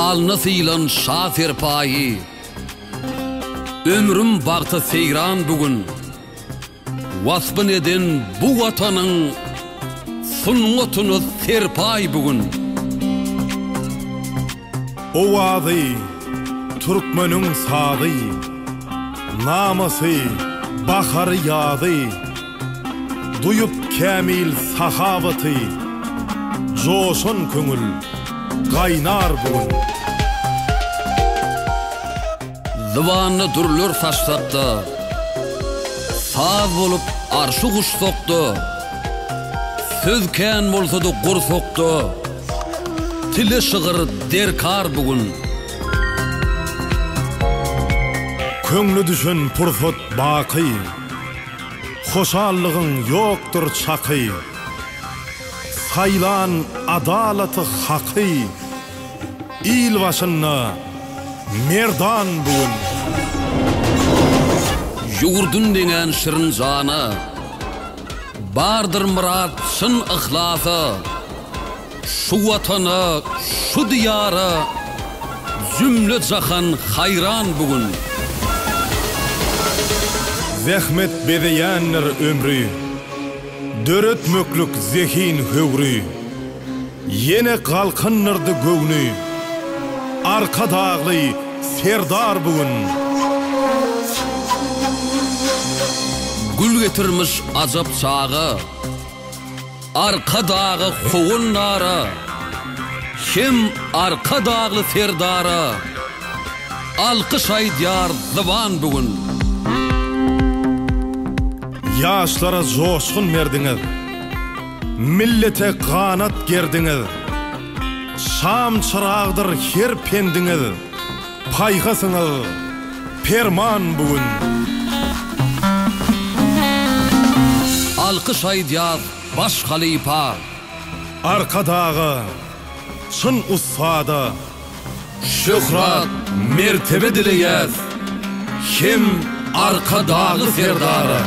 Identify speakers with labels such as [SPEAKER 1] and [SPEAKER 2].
[SPEAKER 1] Halyna sylan şa serpaýy. Ömrüm bagta seýran bu gün. Waspyn eden bu Watanyň sungatyna serpaý bu gün.
[SPEAKER 2] Owazy, türkmeniň sazy, Namasy, bahary-ýazy. Duýup kämil sahawaty, Joşan köňül gaýnar bu gün.
[SPEAKER 1] Zybanda dürler saçsak-da, Saz bolup arşy guçsak-da, Söz kän bolsa-da gursakda, Tile şygyr derkar bu gün.
[SPEAKER 2] Köňle düşen pursat baky. Hoşallygyň ýokdur çaky. Saýlan adalaty haky. Il başynda merdan bu gün.
[SPEAKER 1] Ýurdun deňän şirin jana. Bardyr myrat çyn yhlasa. Şu Watana, şu Diýara jümle-jahan haýran bu gün.
[SPEAKER 2] Zähmet bezeýändir ömri, Döretmeklik zehin höwri. Ýene galkyndyrdy göwni, Arkadagly Serdar bu gün.
[SPEAKER 1] Gül getirmiş ajap çaga. Arkadaga howandara hem Arkadagly Serdara alkyş aýdýar zyban bu gün.
[SPEAKER 2] Ýaşlara joşgun berdiňiz, Millete ganat gerdiňiz. Şam çyragdyr her pendiňiz, Paýhasyňyz perman bu gün.
[SPEAKER 1] Alkyş aýdýas baş halypa.
[SPEAKER 2] Arkadaga, çyn ussada.
[SPEAKER 1] Şöhrat, mertebe dileýäs hem Arkadagly Serdara.